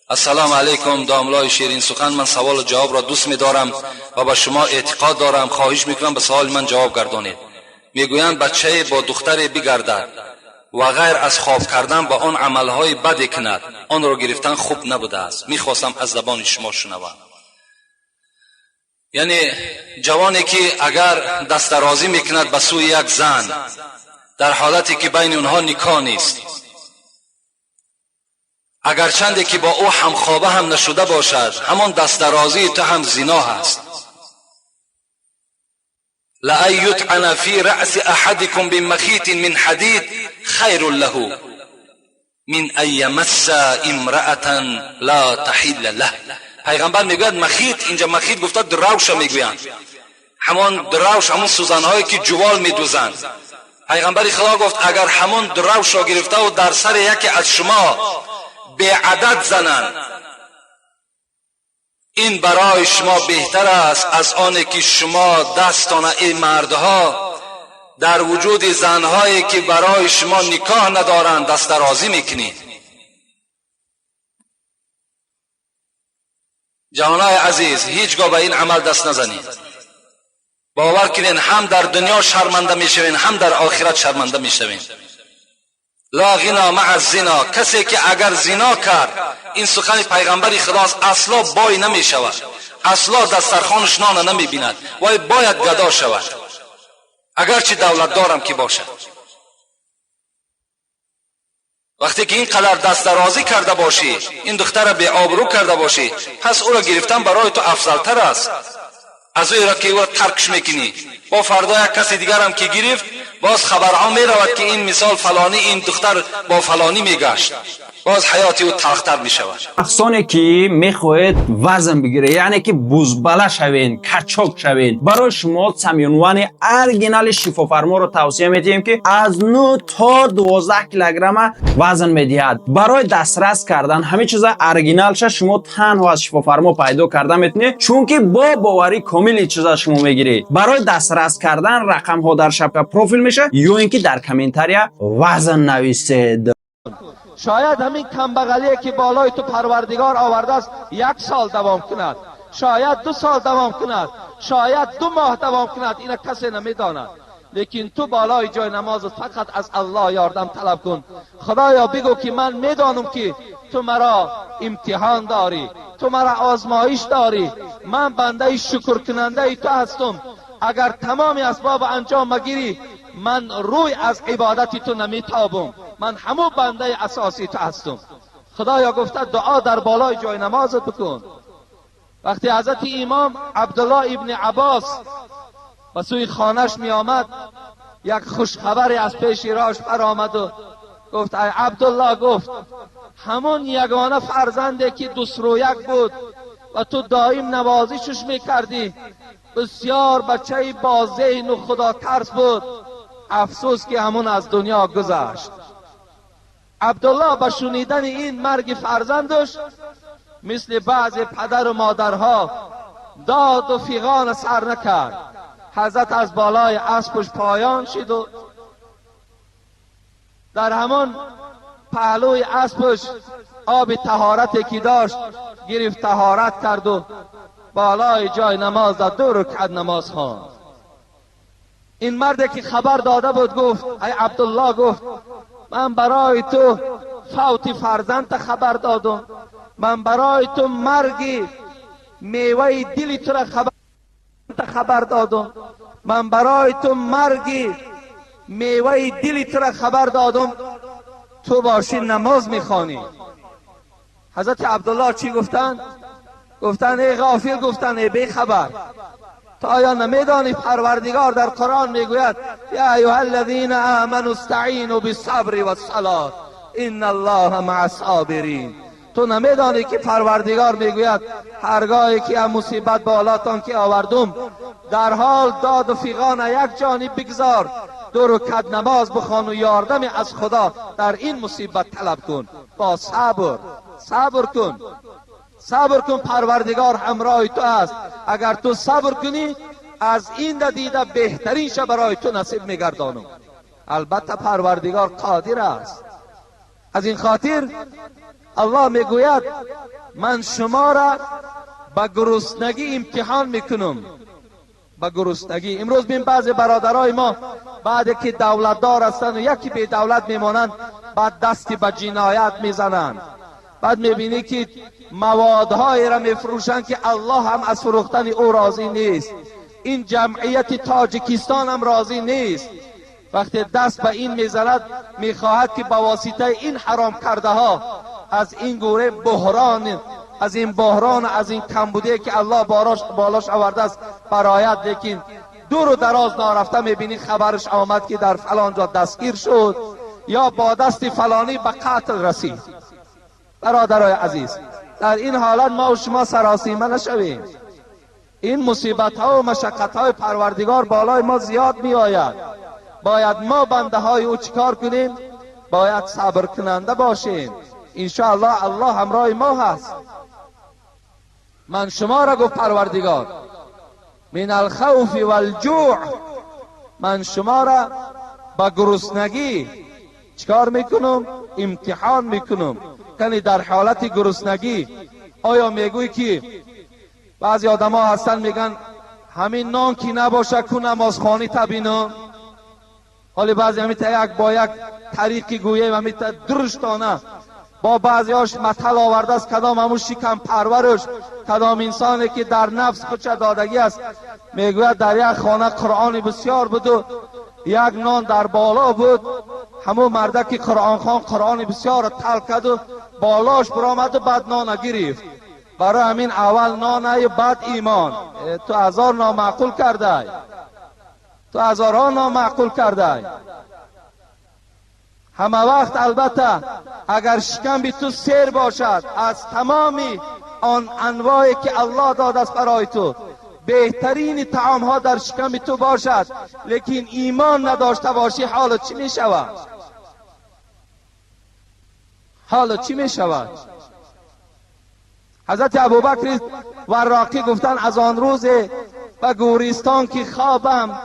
Ассалому алайкум, домлои ширин сухан. Ман саволу ҷавобро дӯст медорам ва ба шумо эътиқод дорам. Хоҳиш мекунам, ба саволи ман ҷавоб гардонед. Мегӯянд, бачае бо духтаре бигардад ва ғайр аз хоб кардан ба он амалҳои баде кунад, онро гирифтан хуб набудааст. Мехостам аз забони шумо шунавам. Яъне ҷавоне ки агар дастдарозӣ мекунад ба сӯи як зан дар ҳолате ки байни онҳо никоҳ нест, агарчанде ки бо ӯ ҳамхоба ҳам нашуда бошад, ҳамон дастдарозии ту ҳам зино ҳаст. لأن يطعن في رأس أحدكم بمخيط من حديد خير له من أن يمس امرأة لا تحل له. Пайғамбар мегӯяд, махит, инҷа махит гуфта дравша мегӯянд, ҳамон дравш, ҳамон сӯзанҳое ки ҷувол медӯзанд. Пайғамбари Худо гуфт, агар ҳамон дравшро гирифтаву дар сари яке аз шумо беадад зананд, ин барои шумо беҳтар аст аз оне ки шумо дастона, эй мардҳо, дар вуҷуди занҳое ки барои шумо никоҳ надоранд дастдарозӣ мекунед. Ҷавонои азиз, ҳеҷ гоҳ ба ин амал даст назанед. Бовар кунед, ҳам дар дунё шарманда мешавед, ҳам дар охират шарманда мешавед. Ла ғино маа зино. Касе ки агар зино кард, ин сухани пайғамбари Худост, асло бой намешавад, асло дастархонаш нона намебинад, вай бояд гадо шавад, агарчи давлатдорам ки бошад. Вақте ки ин қадар дастдарозӣ карда бошӣ, ин духтара беобрӯ карда бошӣ, пас ӯро гирифтан барои ту афзалтар аст аз ӯеро ки ӯро таркш мекунӣ. Бо фардо як каси дигарам ки гирифт, боз хабарҳо меравад ки ин мисол фалонӣ, ин духтар бо фалонӣ мегашт, боз ҳаёти ӯ талхтар мешавад. Шахсоне ки мехоҳед вазн бигиред, яъне ки бузбала шавен, качок шавен, барои шумо самюнвани оригинали шифофарморо тавсия медиҳем, ки аз 9 то 12 килограмма вазн медиҳад. Барои дастрас кардан ҳамин чиза оригиналша шумо танҳо аз шифофармо пайдо карда метавонед, чунки бо боварӣ комили чиза шумо мегиред. Барои дастрас кардан рақамҳо дар шапка профил мешавад ё ин ки дар комментария вазн нависед. Шояд ҳамин камбағалие ки болои ту Парвардигор овардааст, як сол давом кунад, шояд 2 сол давом кунад, шояд 2 моҳ давом кунад, ина касе намедонад. Лекин ту болои ҷои намозат фақат аз Аллоҳ ёрдам талаб кун. Худоё, бигӯ ки ман медонам ки ту маро имтиҳон дорӣ, ту маро озмоиш дорӣ. Ман бандаи шукркунандаи ту ҳастам. Агар тамоми асбоб анҷом магирӣ, ман рӯй аз ибодати ту наметобам. Ман ҳамун бандаи асосии ту ҳастам, Худоё, гуфта дуо дар болои ҷои намозат бикун. Вақте ҳазрати имом Абдуллоҳ ибни Аббос ба сӯи хонаш меомад, як хушхабаре аз пеши роҳаш баромаду гуфт: ай Абдуллоҳ, гуфт, ҳамон ягона фарзанде ки дусрӯяк буд ва ту доим навозишаш мекардӣ, бисёр бачаи бозеҳну худотарс буд, афсӯс ки ҳамон аз дунё гузашт. Абдуллоҳ ба шунидани ин марги фарзандаш мисли баъзе падару модарҳо доду фиғона сар накард. Ҳазрат аз болои аспаш поён шиду дар ҳамон паҳлӯи аспаш оби таҳорате ки дошт гирифт, таҳорат карду болои ҷои намоз дар ду рукъат намоз хонд. Ин марде ки хабар дода буд гуфт: ай Абдуллоҳ, гуфт, ман барои ту фавти фарзандта хабар додум, ман барои ту марги меваи дили тура хабар додум, ман барои ту марги меваи дили тура хабар додум, ту бошӣ намоз мехонӣ. Ҳазрати Абдуллоҳ чӣ гуфтанд? Гуфтанд: эй ғофил, гуфтанд, эй бехабар, ту оё намедонӣ Парвардигор дар Қуръон мегӯяд: я айюҳа аллазина аману истаъину биссабри вассалот инна аллоҳа маа ссобирин. Ту намедонӣ ки Парвардигор мегӯяд, ҳаргоҳе ки ам мусибат болотон ки овардум, дар ҳол доду фиғона як ҷониб бигзор, ду рукат намоз бихону ёрдаме аз Худо дар ин мусибат талаб кун. Бо сабр, сабр кун, сабр кун, Парвардигор ҳамроҳи ту аст. Агар ту сабр кунӣ, аз ин дида беҳтаринша барои ту насиб мегардонам. Албатта, Парвардигор қодир аст. از این خاطر الله میگوید من شما را به گرسنگی امتحان میکنم. به گرسنگی. امروز بین بعضی برادرای ما بعد که دولتدار هستند و یکی بی دولت میمانند، بعد دستی به جنایت میزنند. بعد میبینی که موادهایی را میفروشند که الله هم از فروختن او راضی نیست، این جمعیت تاجیکستان هم راضی نیست. وقتی دست به این میزند میخواهد که به واسطه این حرام کرده ها از این گوره بحران، از این بحران، از این کمبودی که الله بالاش آورده است برایت. لیکن دور و دراز نارفته میبینی خبرش آمد که در فلان جا دستگیر شد یا با دست فلانی به قتل رسید. برادرای عزیز، در این حالت ما و شما سراسیمه نشویم. این مصیبت ها و مشقت های پروردگار بالای ما زیاد می آید. باید ما بنده های او چیکار کنیم؟ باید صبر کننده باشیم. انشاءالله الله همراه ما هست. من شما را گفت پروردگار من الخوف والجوع، من شما را با گرسنگی چیکار میکنم؟ امتحان میکنم. کنی در حالت گرسنگی آیا میگوی که بعضی آدم ها هستن میگن همین نان که نباشه کو نمازخوانی تبینم. حالی بعضی همین تا یک با یک طریقی گویه همین تا درشتانه با بعضی هاش مطل آورده است، کدام همون شکم پرورش، کدام انسانی که در نفس خودش دادگی است، میگوید در یک خانه قرآن بسیار بود و یک نان در بالا بود، همون مرده که قرآن خان قرآن بسیار تل کرد و بالاش برآمد و بعد نان گرفت. برای همین اول نان بعد ایمان. تو هزار نامعقول کرده، تو هزارها نامعقول کرده. همه وقت البته اگر شکم بی تو سیر باشد از تمامی آن انواعی که الله داد است برای تو، بهترین طعام ها در شکم تو باشد، لیکن ایمان نداشته باشی حالت چی می شود؟ حالت چی می شود؟ حضرت ابوبکر وراقی گفتن از آن روز به گورستان که خوابم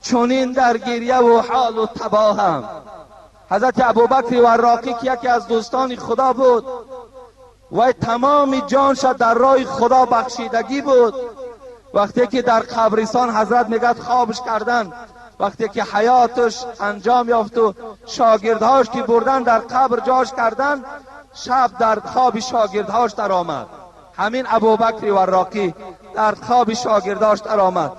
چنین در گریه و حال و تباهم. حضرت ابوبکر وراقی که یکی از دوستان خدا بود و تمام جانش در راه خدا بخشیدگی بود، وقتی که در قبرستان حضرت میگد خوابش کردن، وقتی که حیاتش انجام یافت و شاگردهاش که بردن در قبر جاش کردن، شب در خواب شاگردهاش در آمد. همین ابوبکر وراقی در خواب شاگردهاش در آمد.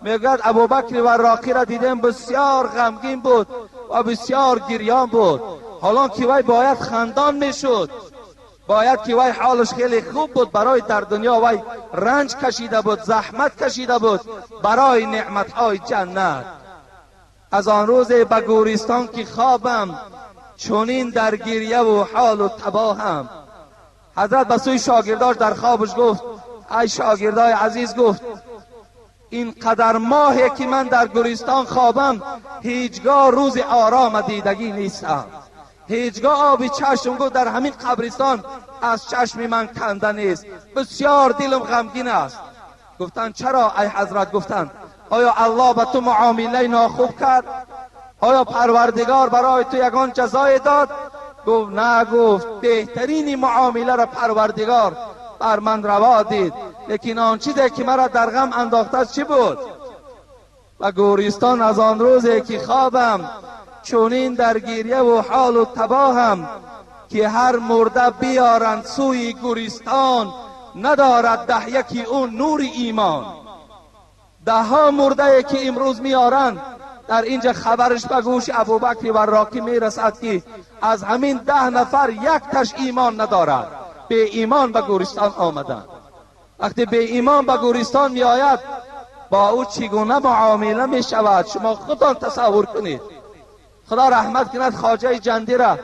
میگد ابوبکر وراقی را دیدم بسیار غمگین بود و بسیار گریان بود، حالا که وی باید خندان میشد، باید که وی حالش خیلی خوب بود، برای در دنیا وی رنج کشیده بود، زحمت کشیده بود برای نعمتهای جنت. از آن روز به گورستان که خوابم چنین در گریه و حال و تباهم. حضرت به سوی شاگرداش در خوابش گفت ای شاگردای عزیز، گفت این قدر ماهی که من در گورستان خوابم هیچگاه روز آرام دیدگی نیستم، هیچگاه آبی چشم گفت در همین قبرستان از چشم من کنده نیست، بسیار دلم غمگین است. گفتن چرا ای حضرت؟ گفتن آیا الله به تو معامله ناخوب کرد؟ آیا پروردگار برای تو یگان جزای داد؟ گفت نه. گفت بهترین معامله را پروردگار بر من روا دید، لیکن آن چیزی که مرا در غم انداخته چی بود؟ و گورستان از آن روزی که خوابم چنین در گریه و حال و تباهم، که هر مرده بیارند سوی گورستان، ندارد ده یکی اون نور ایمان. ده ها مرده که امروز میارند در اینجا خبرش به گوش ابوبکر وراقی میرسد که از همین 10 نفر یک تش ایمان ندارد، به ایمان به گورستان آمدند. وقتی به ایمان به گورستان می آید با او چگونه معامله می شود شما خودتان تصور کنید. خدا رحمت کند خواجه جندی را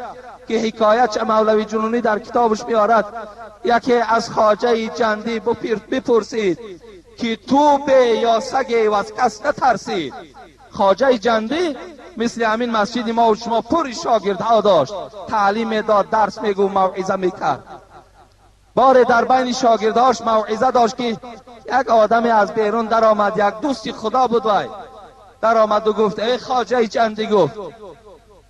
که حکایت مولوی جنونی در کتابش میارد، یکی از خواجه جندی بپرسید که تو به یا سگ و از کس نترسید. خواجه جندی مثل همین مسجد ما و شما پر شاگردها داشت، تعلیم میداد، درس میگو، موعظه میکرد. بار در بین شاگردهاش موعظه داشت که یک آدمی از بیرون در آمد، یک دوستی خدا بود وای در آمد و گفت ای خواجه جندی، گفت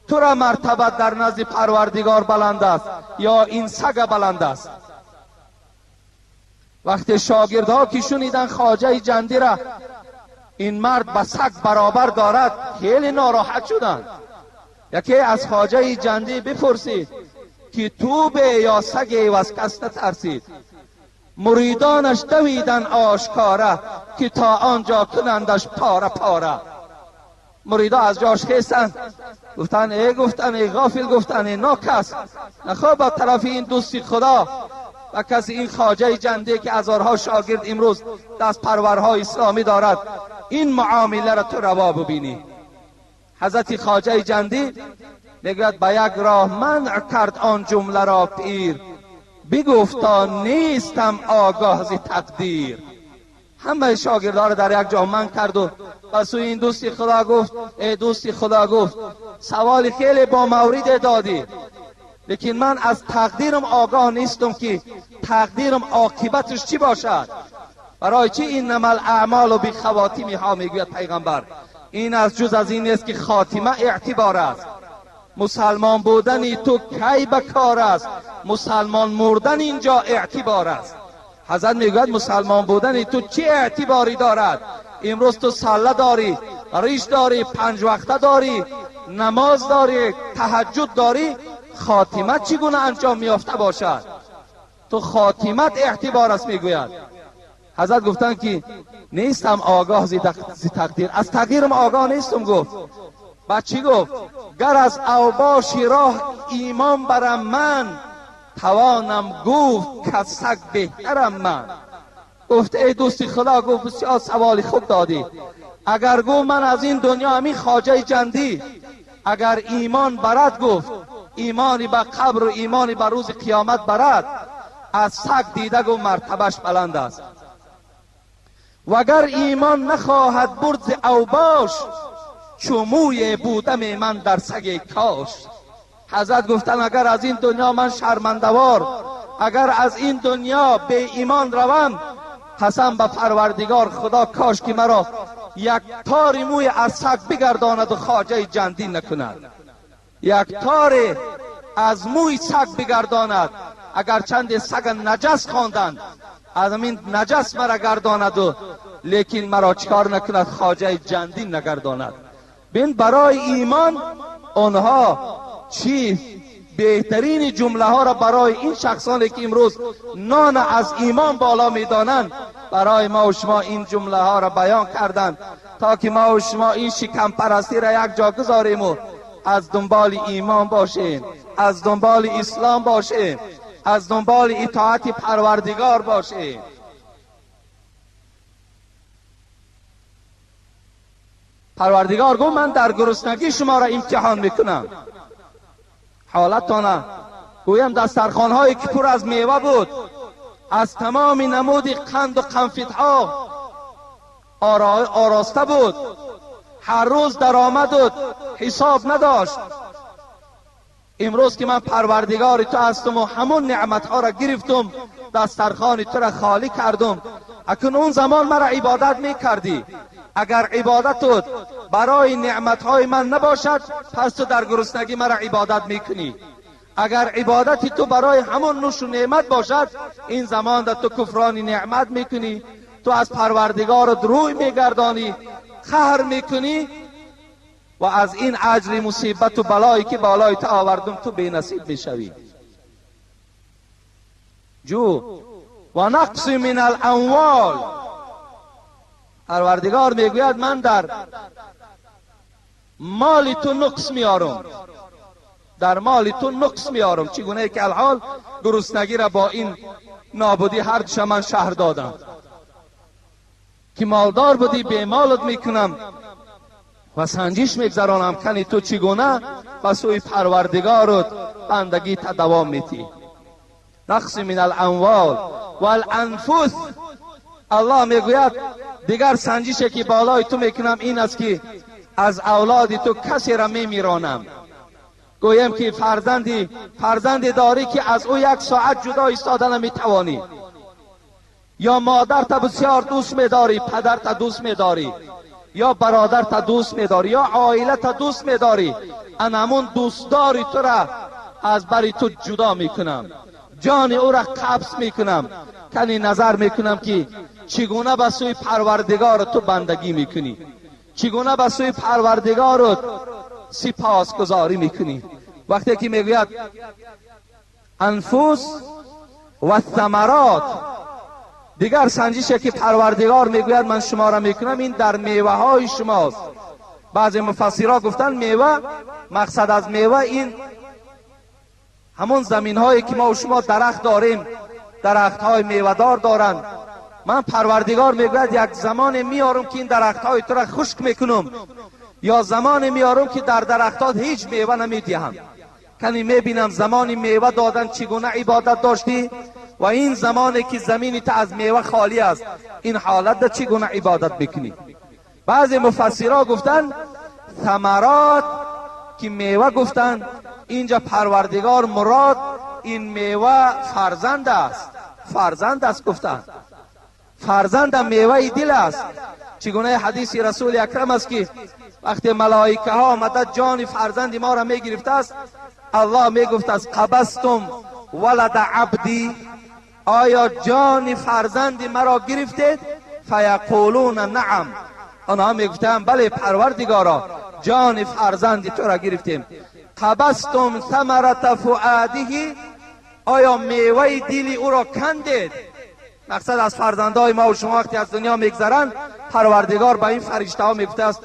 تو را مرتبه در نزد پروردگار بلند است یا این سگ بلند است؟ وقتی شاگردها که شنیدن خواجه جندی را این مرد به سگ برابر دارد، خیلی ناراحت شدند. یکی از خواجه جندی بپرسید که تو به یا سگ و از کس نترسید. مریدانش دویدن آشکاره که تا آنجا کنندش پاره پاره. مریدا از جاش خیستند، گفتن ای، گفتن ای غافل، گفتن ای ناکس، نخواه با طرف این دوستی خدا و کسی این خواجه جنده که هزارها شاگرد امروز دست پرورهای اسلامی دارد، این معامله را تو روا ببینی. حضرت خواجه جندی میگوید به یک راه منع کرد آن جمله را پیر، بگفتا نیستم آگاه ز تقدیر. همه شاگردها را در یک جا منع کرد و به سوی این دوستی خدا گفت ای دوستی خدا، گفت سوال خیلی با مورد دادی، لیکن من از تقدیرم آگاه نیستم که تقدیرم عاقبتش چی باشد. برای چی انما الاعمال بخواتیمها میگوید پیغمبر؟ این از جز از این نیست که خاتمه اعتبار است. مسلمان بودن تو کی به کار است؟ مسلمان مردن اینجا اعتبار است. حضرت میگوید مسلمان بودن تو چه اعتباری دارد؟ امروز تو سله داری، ریش داری، پنج وقته داری، نماز داری، تهجد داری، خاتمه چگونه انجام میافته باشد؟ تو خاتمت اعتبار است میگوید. حضرت گفتن که نیستم آگاه زی تقدیر، از تقدیرم آگاه نیستم. گفت بعد چی گفت؟ گر از اوباش راه ایمان برم من، توانم گفت که سگ بهترم من. گفت ای دوستی خدا، گفت بسیار سوال خوب دادی. اگر گفت من از این دنیا همین خواجه جندی اگر ایمان برد، گفت ایمانی به قبر و ایمانی به روز قیامت برد، از سگ دیده گفت مرتبهش بلند است. وگر ایمان نخواهد برد ز اوباش، چو موی بودم من در سگ کاش. حضرت گفتن اگر از این دنیا من شرمندوار، اگر از این دنیا به ایمان روم، قسم به پروردگار خدا کاش که مرا یک تار موی از سگ بگرداند و خواجه جندی نکند. یک تار از موی سگ بگرداند، اگر چند سگ نجس خواندند از این نجس مرا گرداند و لیکن مرا چکار نکند، خواجه جندی نگرداند. بین برای ایمان آنها چی بهترین جمله ها را برای این شخصانی که امروز نان از ایمان بالا میدانند، برای ما و شما این جمله ها را بیان کردند تا که ما و شما این شکم پرستی را یک جا گذاریم و از دنبال ایمان باشیم، از دنبال اسلام باشیم، از دنبال اطاعت پروردگار باشیم. پروردگار گفت من در گرسنگی شما را امتحان میکنم. حالتانه گویم دسترخوان هایی که پر از میوه بود، از تمام نمود قند و قنفیتها آراسته بود، هر روز درآمد و حساب نداشت. امروز که من پروردگار تو هستم و همون نعمتها را گرفتم، دسترخوان تو را خالی کردم، اکنون اون زمان مرا عبادت میکردی. اگر عبادتت برای نعمتهای من نباشد، پس تو در گرسنگی مرا عبادت میکنی. اگر عبادت تو برای همون نوش و نعمت باشد، این زمان در تو کفران نعمت میکنی، تو از پروردگارت روی میگردانی، قهر میکنی و از این اجر مصیبت و بلایی که بالای تو آوردم تو بی نصیب میشوی. جو و نقص من الاموال، پروردگار میگوید من در مال تو نقص میارم، در مال تو نقص میارم. چگونه که الحال گرسنگی را با این نابودی هر دوش من شهر دادم که مالدار بودی به مالت میکنم و سنجش میگذرانم کنی تو چگونه به سوی پروردگارت بندگی تا دوام میتی. نقص من الاموال والانفس، الله میگوید دیگر سنجشی که بالای تو میکنم این است که از اولاد تو کسی را میمیرانم. گویم که فرزندی داری که از او یک ساعت جدا ایستاده نمیتوانی، یا مادر تا بسیار دوست میداری، پدر تا دوست میداری، یا برادر تا دوست میداری، یا عائله تا دوست میداری، انمون دوستداری تو را از بری تو جدا میکنم، جان او را قبض میکنم، کنی نظر میکنم که چگونه به سوی پروردگار تو بندگی میکنی، چگونه به سوی پروردگارت سپاسگزاری میکنی. وقتی که میگوید انفس و ثمرات، دیگر سنجشه که پروردگار میگوید من شما را میکنم، این در میوه های شماست. بعضی مفسرها گفتن میوه، مقصد از میوه این همون زمین هایی که ما و شما درخت داریم، درخت های میوه دار دارند. من پروردگار میگوید یک زمان میارم که این درخت های تو را خشک میکنم، یا زمان میارم که در درختات هیچ میوه نمیدهم. کنی میبینم زمان میوه دادن چگونه عبادت داشتی و این زمانی که زمینی تا از میوه خالی است، این حالت ده چگونه عبادت بکنی. بعضی مفسرها گفتن ثمرات که میوه گفتن، اینجا پروردگار مراد این میوه فرزند است، فرزند است گفتن، فرزند میوه دل است. چگونه حدیث رسول اکرم است که وقتی ملائکه ها آمده جان فرزند ما را میگرفته است، الله میگفت است قبضتم ولد عبدی، آیا جان فرزند مرا گرفتید؟ فیقولون نعم، آنها میگفتند بله پروردگارا، جان فرزند تو را گرفتیم. قبضتم ثمرة فؤاده، آیا میوه دل او را کندید؟ مقصد از فرزندهای ما و شما وقتی از دنیا میگذرند، پروردگار به این فرشته ها میگفته است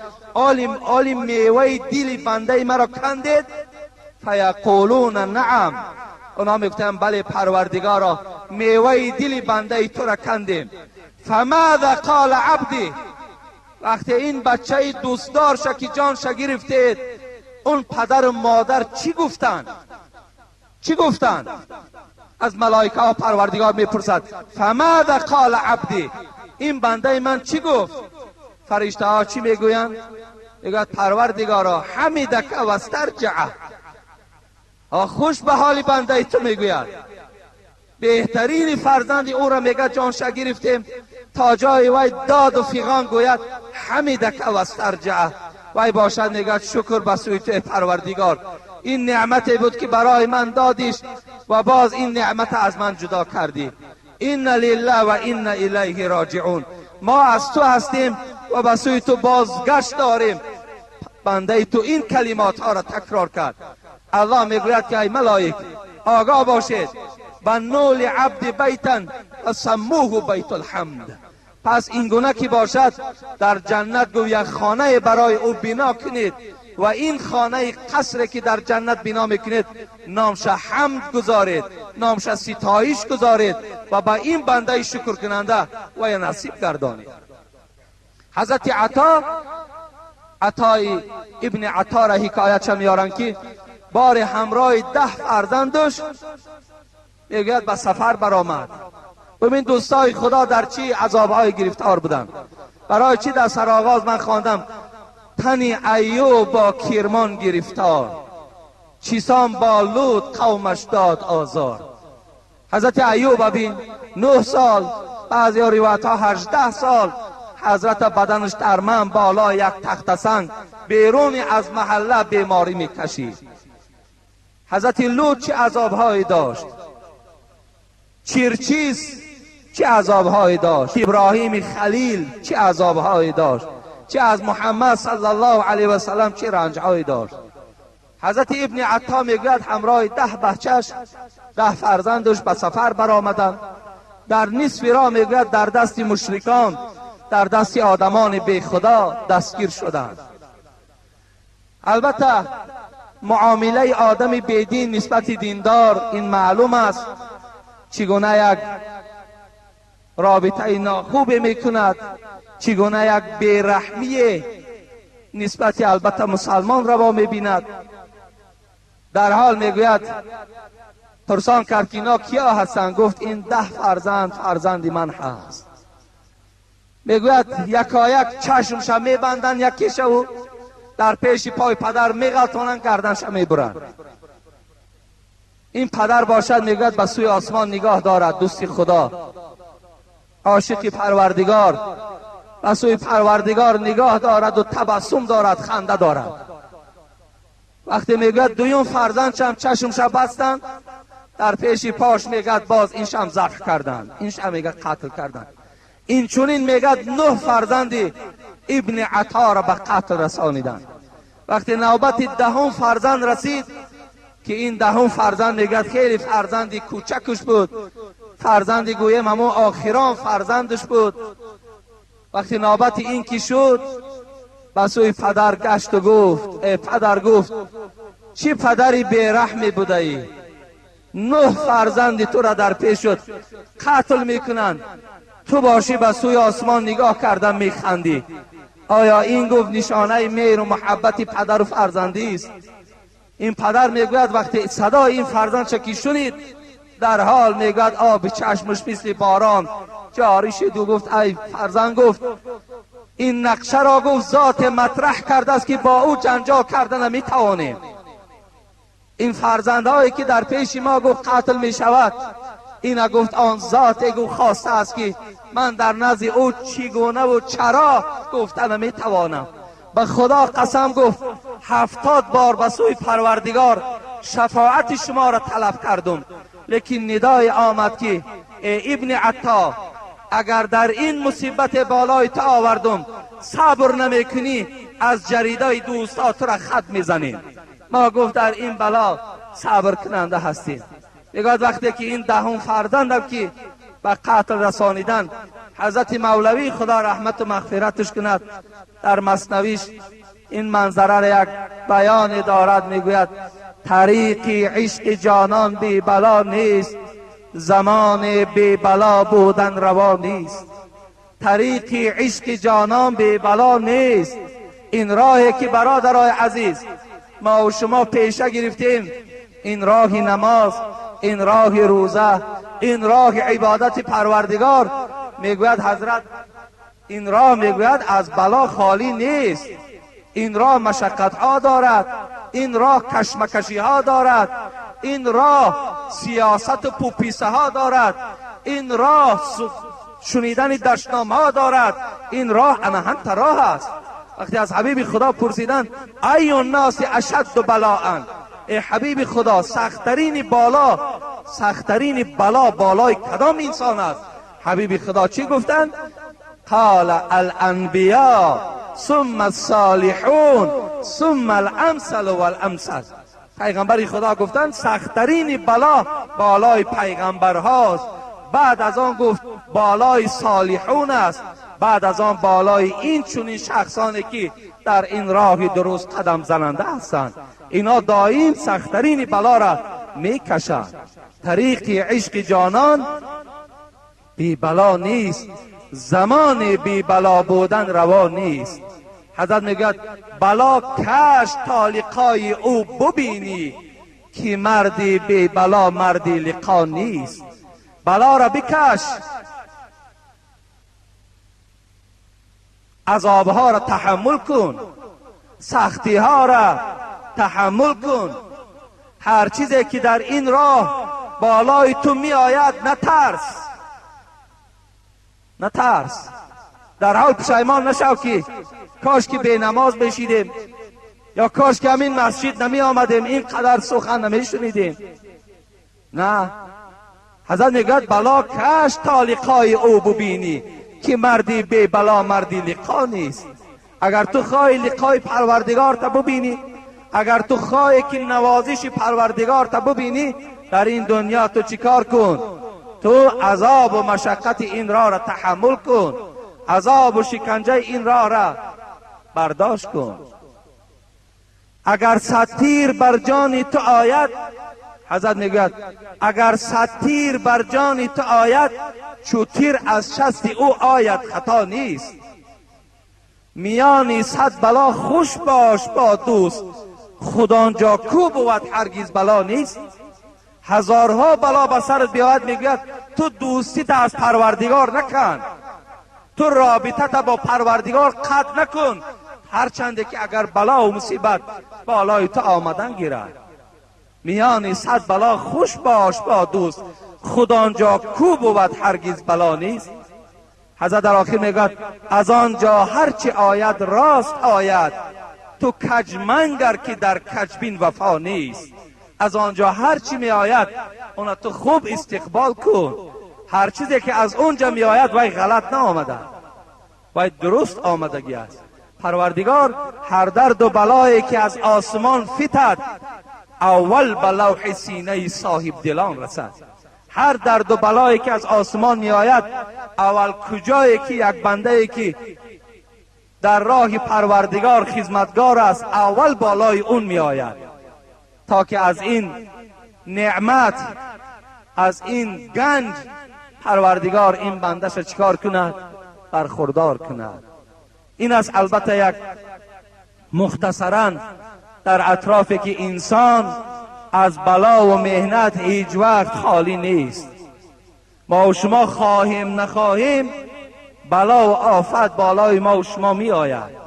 آلی میوه دل بنده مرا کندید؟ فیقولون نعم، اونا میگفتند بله پروردگارا، میوه دل بنده تو را کندیم. فماذا قال عبدی، وقتی این بچه دوستدار که جانش گرفتید، اون پدر و مادر چی گفتند؟ چی گفتند؟ از ملائکه ها پروردگار میپرسد فماذا قال عبدی، این بنده من چی گفت؟ فرشته ها چی میگویند؟ میگوید پروردگارا حمدک و استرجعه، خوش به حال بنده تو میگوید، بهترین فرزند او را میگه جانش گرفتیم، تا جای وی داد و فیغان گوید حمدک و استرجعه، وی باشد میگه شکر به سوی تو پروردگار، این نعمتی بود که برای من دادیش و باز این نعمت از من جدا کردی. إن لله و إنا إلیه راجعون، ما از تو هستیم و به سوی تو بازگشت داریم. بنده تو این کلمات ها را تکرار کرد. الله میگوید که ای ملائک آگاه باشید، بنوا لعبدی بیتا و سموه بیت الحمد. پس این گونه که باشد در جنت گویا خانه برای او بنا کنید و این خانه قصر که در جنت بنا میکنید نامش حمد گذارید، نامش ستایش گذارید و با این بنده شکر کننده و نصیب گردانید. حضرت عطا، عطای ابن عطا را حکایت میارن که بار همراه 10 فرزندش میگوید به سفر برآمد. ببین دوستای خدا در چی عذابهای گرفتار بودن. برای چی در سرآغاز من خواندم تنی ایوب با کرمان گرفتار، چیسان با لوط قومش داد آزار. حضرت ایوب ببین 9 سال، بعضی روایت ها 18 سال حضرت بدنش در بالا یک تخت سنگ بیرون از محله بیماری میکشید. حضرت لوط چه عذابهایی داشت، چیرچیز چه عذابهایی داشت، ابراهیم خلیل چه عذابهایی داشت، چه از محمد صلی الله علیه و سلم چه رنجهایی داشت. حضرت ابن عطا میگوید همراه 10 بچهش، 10 فرزندش به سفر برآمدند. در نصف راه میگوید در دست مشرکان، در دست آدمان بی خدا دستگیر شدند. البته معامله آدم بیدین نسبت دیندار این معلوم است چگونه یک رابطه ناخوب میکند، چگونه یک بیرحمی نسبت البته مسلمان روا میبیند. در حال میگوید پرسان کرد که اینا کیا هستند؟ گفت این 10 فرزند فرزند من هست. میگوید یکایک چشمش میبندن، یکیش او در پیش پای پدر میغلطانن، گردنش میبرند. این پدر باشد میگوید به سوی آسمان نگاه دارد، دوستی خدا، عاشق پروردگار. به سوی پروردگار نگاه دارد و تبسم دارد، خنده دارد. وقتی میگوید دویم فرزندشم چشمش بستند، در پیش پاش میگد باز این شم ذبح کردند، این شم میگه قتل کردند. این چونین میگد 9 فرزند ابن عطا را به قتل رسانیدند. وقتی نوبت 10 فرزند رسید که این 10 فرزند میگد خیلی فرزندی کوچکش بود، فرزندی گویم همون آخران فرزندش بود. وقتی نوبت این که شد به سوی پدر گشت و گفت ای پدر، گفت چی پدری بیرحمی بوده ای؟ 9 فرزند تو را در پیش شد قتل میکنند، تو باشی به سوی آسمان نگاه کردن میخندی. آیا این گفت نشانه مهر و محبت پدر و فرزندی است؟ این پدر میگوید وقتی صدای این فرزند چکی شنید در حال میگوید آب چشمش مثل باران جاری شد و گفت ای فرزند، گفت این نقشه را گفت ذات مطرح کرده است که با او جنجال کرده نمیتوانیم. این فرزندهایی که در پیش ما گفت قتل می شود، این گفت آن ذات گفت خواسته است که من در نزد او چگونه و چرا گفته نمیتوانم. به خدا قسم گفت 70 بار به سوی پروردگار شفاعت شما را طلب کردم، لیکن ندای آمد که ای ابن عطا، اگر در این مصیبت بالای تو آوردم صبر نمیکنی، از جریدای دوستا تو را خط میزنیم. ما گفت در این بلا صبر کننده هستیم. میگوید وقتی که این 10 فرزندم که به قتل رسانیدن، حضرت مولوی خدا رحمت و مغفرتش کند در مثنویش این منظره را یک بیان دارد، میگوید طریق عشق جانان بی بلا نیست، زمان بی بلا بودن روا نیست. طریق عشق جانان بی بلا نیست. این راهی که برادرای عزیز ما و شما پیشه گرفتیم، این راه نماز، این راه روزه، این راه عبادت پروردگار، میگوید حضرت این راه میگوید از بلا خالی نیست. این راه مشقت ها دارد، این راه کشمکشی ها دارد، این راه سیاست و پوپیسه ها دارد، این راه شنیدن دشنام ها دارد، این راه انهنت راه است. وقتی از حبیب خدا پرسیدن ای الناس اشد بلاء، ای حبیب خدا سختترین بالا، سختترین بلا بالای کدام انسان است؟ حبیب خدا چی گفتند؟ قال الانبیاء ثم الصالحون ثم الامثل والامثل. پیغمبر خدا گفتند سختترین بلا بالای پیغمبر هاست، بعد از آن گفت بالای صالحون است، بعد از آن بالای این چنین شخصانی که در این راه درست قدم زننده هستند. اینا دائم سختترین بلا را میکشند. طریق عشق جانان بی بلا نیست، زمان بی بلا بودن روا نیست. حضرت میگوید بلا کش تا لقای او ببینی، که مردی بی بلا مردی لقا نیست. بلا را بکش، عذابها را تحمل کن، سختی ها را تحمل کن، هر چیزی که در این راه بالای تو می آید نترس، نترس. در حال پشیمان نشو که کاش که به نماز بشیدیم، یا کاش که همین مسجد نمی آمدیم، اینقدر سخن نمی شنیدیم. نه، حضرت میگوید بلا کش تا لقای او ببینی، که مردی بی بلا مردی لقا نیست. اگر تو خواهی لقای پروردگار تا ببینی، اگر تو خواهی که نوازش پروردگار تا ببینی، در این دنیا تو چیکار کن؟ تو عذاب و مشقت این راه را تحمل کن، عذاب و شکنجه این راه را برداشت کن. اگر 100 تیر بر جان تو آید، حضرت میگوید اگر 100 تیر بر جان تو آید، چو تیر از شست او آید خطا نیست. میان 100 بلا خوش باش با دوست، خود آنجا کو بود هرگز بلا نیست. هزارها بلا به سرت بیاید، میگوید تو دوستی تا از پروردگار نکن، تو رابطه تا با پروردگار قطع نکن، هرچند که اگر بلا و مصیبت بالای تو آمدن گیرد. میان 100 بلا خوش باش با دوست، خود آنجا کو بود هرگز بلا نیست. حضرت در آخر میگوید از آنجا هرچی آید راست آید، تو کج منگر که در کجبین وفا نیست. از آنجا هرچی می آید اونا تو خوب استقبال کن. هر چیزی که از اونجا می آید وای غلط نآمده، وای درست آمدگی است. پروردگار هر درد و بلایی که از آسمان فتد اول به لوح سینه صاحب دلان رسد. هر درد و بلایی که از آسمان می آید اول کجایی که یک بنده ای که در راه پروردگار خدمتگار است اول بالای اون می آید، تا که از این نعمت، از این گنج پروردگار این بندش چیکار کند؟ برخوردار کند. این است البته یک مختصرا در اطرافی که انسان از بلا و محنت هیچ وقت خالی نیست. ما و شما خواهیم نخواهیم بلا و آفت بالای ما و شما می آید.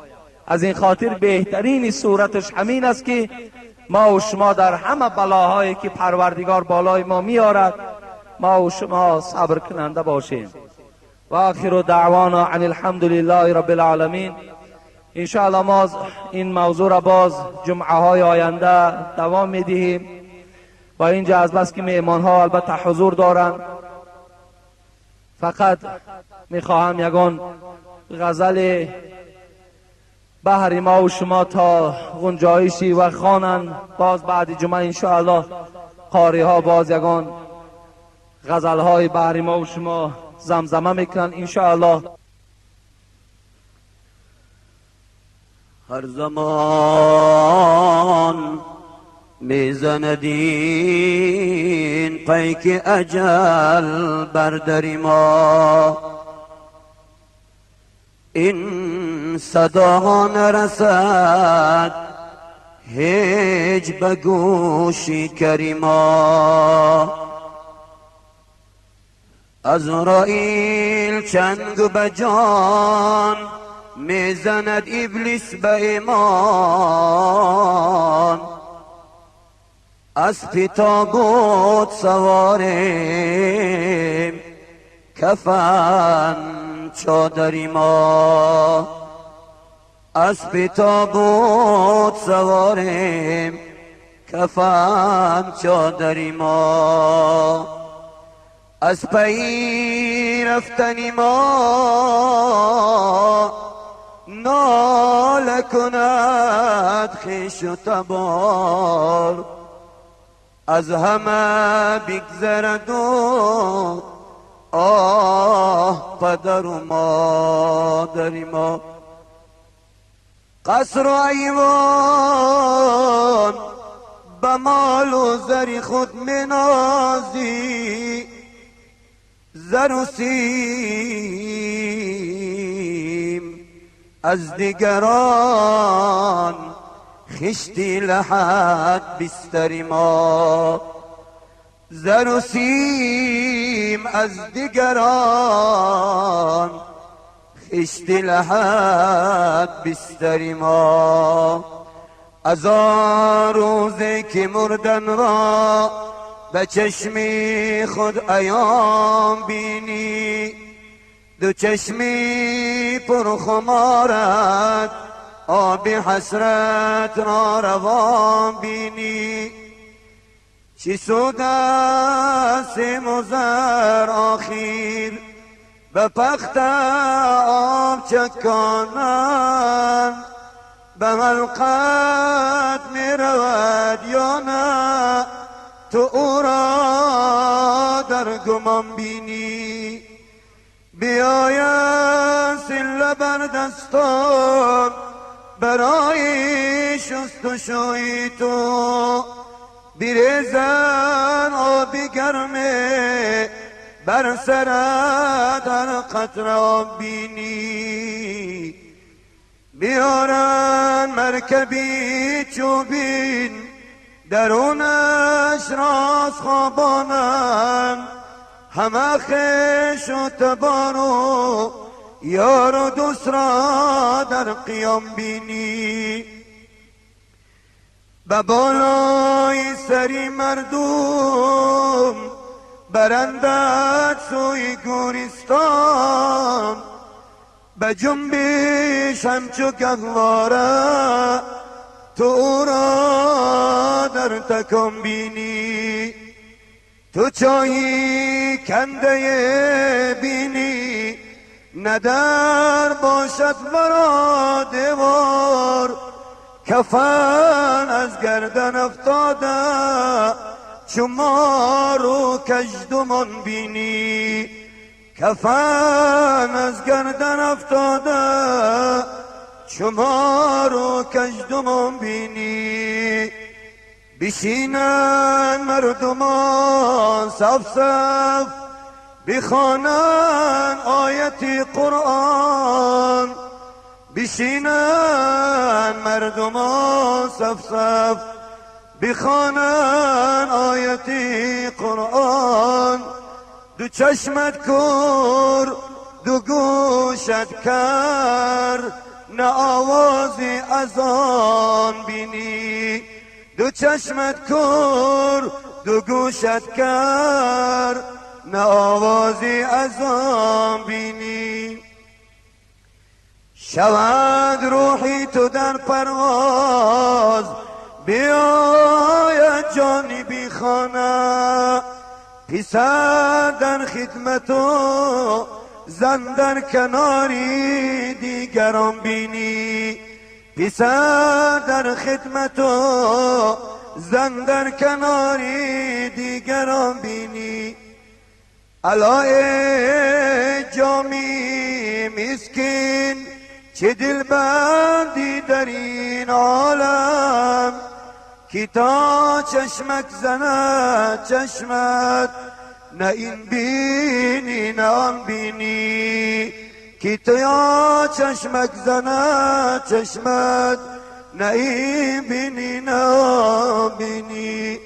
از این خاطر بهترین صورتش همین است که ما و شما در همه بلاهایی که پروردگار بالای ما می آرد ما و شما صبر کننده باشیم. و آخر دعوانا عن الحمد لله رب العالمین. انشاءالله ما این موضوع را باز جمعه های آینده دوام می دهیم و اینجا از بس که مهمان ها البته حضور دارند، فقط می خواهم یگان غزل بهر ما و شما تا گنجایشی و خوانند. باز بعد جمعه انشاءالله قاری ها باز یگان غزل های بهر ما و شما زمزمه میکنن انشاءالله. هر زمان میزند این پیک اجل بر در ما، این صدا نرسد هیچ به گوش کریما. عزرائیل چنگ به جان میزند ابلیس به ایمان، اسب تابوت سواریم کفن چادری ما، اسب تابوت سواریم کفن چادری ما. از پی رفتن ما ناله کند خویش و تبار، از همه بگذرد و آه پدر و مادر ما. قصر و ایوان به مال و زر خود منازی، زر و سیم از دیگران خشتی لحد بستر ما، زر و سیم از دیگران خشتی لحد بستر ما. از آن روزی که مردن را به چشمی خود ایام بینی، دو چشمی پر خمارت آب حسرت را روان بینی. چی سود است مزر آخیر به پخت آب چکانن، به حلقت می رود یا نه تو او را در گمان بینی. بیاید سله بر دستان برای شست و شوی تو، بریزن آب گرمه بر سرت هر قطره آب بینی. بیارن مرکبی چوبین درونش راز خوابانن، همه خویش و تبار و یار و دوست را در قیام بینی. به بالای سری مردم برندت سوی گورستان، به جنبش همچو گهواره تو او را در تکان بینی. تو چاهی کنده بینی، نه در باشد ورا دیوار، کفن از گردن افتاده چو مار و کژدمان بینی، کفن از گردن افتاده چو مار و کژدمان بینی. بشینن مردمان صف صف، بخوانند آیت قرآن، بشینن مردمان صف صف، بخوانند آیت قرآن. دو چشمت کور دو گوشت کر، نه آوازی از آن بینی، دو چشمت کور دو گوشت کر، نه آوازی از آن بینی. شود روحی تو در پرواز، بیاید جانی بی خانه، پسر در خدمت و زن در کناری دیگران بینی، پسر در خدمت و زن در کناری دیگران بینی. الا ای جامی مسکین چه دلبندی در این عالم، که تا چشمک زند چشمت نه این بینی نه آن بینی، که تا چشمک زند چشمت نه این بینی نه آن بینی.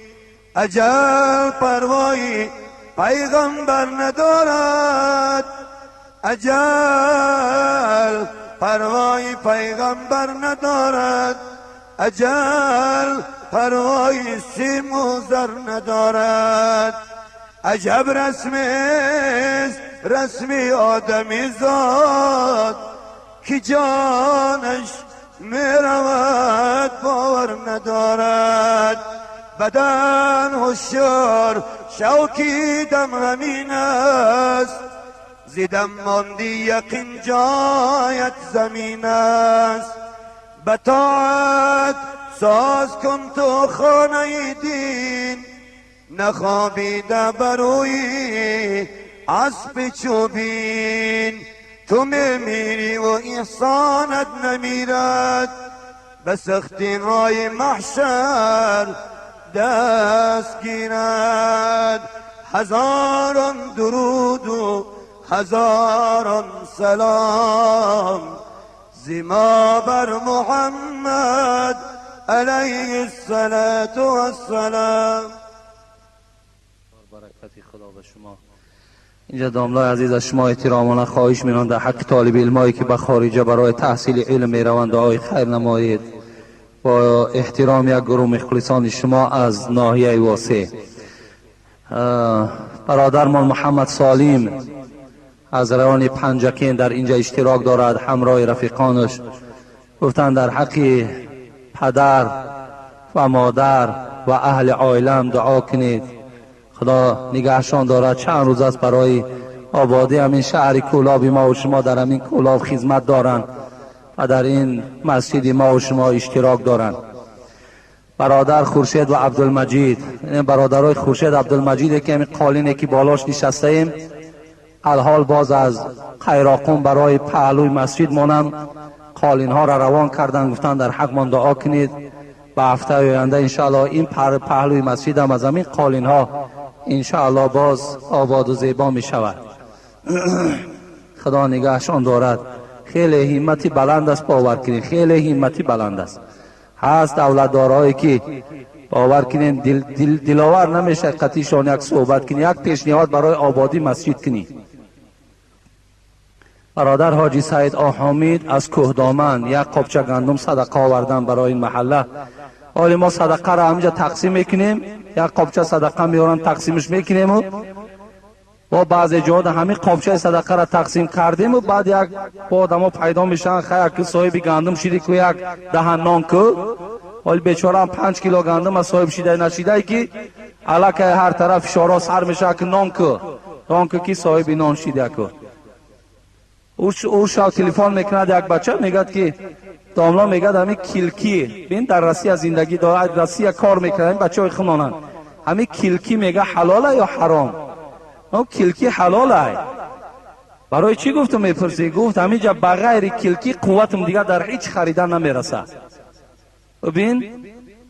اجل پروایی پیغمبر ندارد، اجل پروایی پیغمبر ندارد، اجل پروایی سیم و زر ندارد. عجب رسمیست رسمی آدمی زاد، که جانش میرود باور ندارد. بدن هوشیار شوکی دم همین است، زدم ماندی یقین جایت زمین است. به طاعت ساز کن تو خانه دین، نخوابیده بروی اسب چوبین. تو میمیری و احسانت نمیرد، به سختی های محشر دست گیرد. هزاران درود و هزاران سلام زما بر محمد علیه الصلاة والسلام. برکت خدا به شما. اینجا داملای عزیز از شما احترامانه خواهش می‌کنم در حق طالب علمایی که به خارجه برای تحصیل علم میروند دعای خیر نمایید. با احترام یک گروه مخلصان شما از ناحیه واسع، برادرمان محمد سالیم از روان پنجکین در اینجا اشتراک دارد همراه رفیقانش. گفتند در حق پدر و مادر و اهل عائلم دعا کنید، خدا نگهشان دارد. چند روز است برای آبادی همین شهر کولاب ما و شما در همین کولاب خدمت دارند و در این مسجد ما و شما اشتراک دارند. برادر خورشید و عبدالمجید، این برادرای خورشید عبدالمجید که همین قالینه که بالاش نشسته ایم، الحال باز از قیراقون برای پهلوی مسجد مانم قالین ها را روان کردن، گفتن در حق من دعا کنید. به هفته آینده انشاءالله این پهلوی مسجد هم از همین قالین ها انشاءالله باز آباد و زیبا می شود. خدا نگهشان دارد. خیلی همتی بلند است، باور کنید خیلی همتی بلند است. هست دولتدارایی که باور کنین دلاور نمیشه قطیشان یک صحبت کنی، یک پیشنهاد برای آبادی مسجد کنی. برادر حاجی سعید آحامید از کوهدامن یک قابچه گندم صدقه آوردن برای این محله. حالی ما صدقه را همینجا تقسیم میکنیم، یک قابچه صدقه میارن تقسیمش میکنیم و Бо баъзе ҷода ҳамин қопчаи садақаро тақсим кардему, баъд як бо одамо пайдо мешаванд: хай, ки соҳиби гандум шиди ку, як даҳан нон ку. Ҳоли бечораам 5 кило гандум аз соҳиб шидай нашидай, ки аллакай ҳар тараф фишорҳо сар мешавад, ки нон ку, нон ку, ки соҳиби нон шида ку. Ӯ шав телефон мекунад як бача, мегӯяд, ки домло, мегӯяд, ҳамин килки бин, дар Россия зиндагӣ дорад, Россия кор мекунад, ҳамин бачаҳои хунонанд, ҳамин килки, мега, ҳалола ё ҳаром? Килки ҳалолай. Барои чӣ, гуфту, мепурсӣ? Гуфт, ҳаминҷа ба ғайри килки қувватам дигар дар ҳеҷ харидан намерасад. Бин,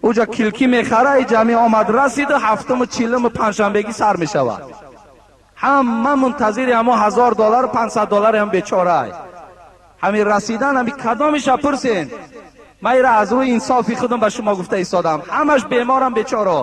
уҷа килки мехара, ҷамъи омад расиду ҳафтуму чилуму панҷшанбегӣ сар мешавад, ҳама мунтазири ҳамо 1000 доллару 500 доллари ҳам бечораай. Ҳамин расидан, ҳами кадомиша пурсен, ман ира аз рӯи инсофи худам ба шумо гуфта истодам, ҳамаш беморам бечоро.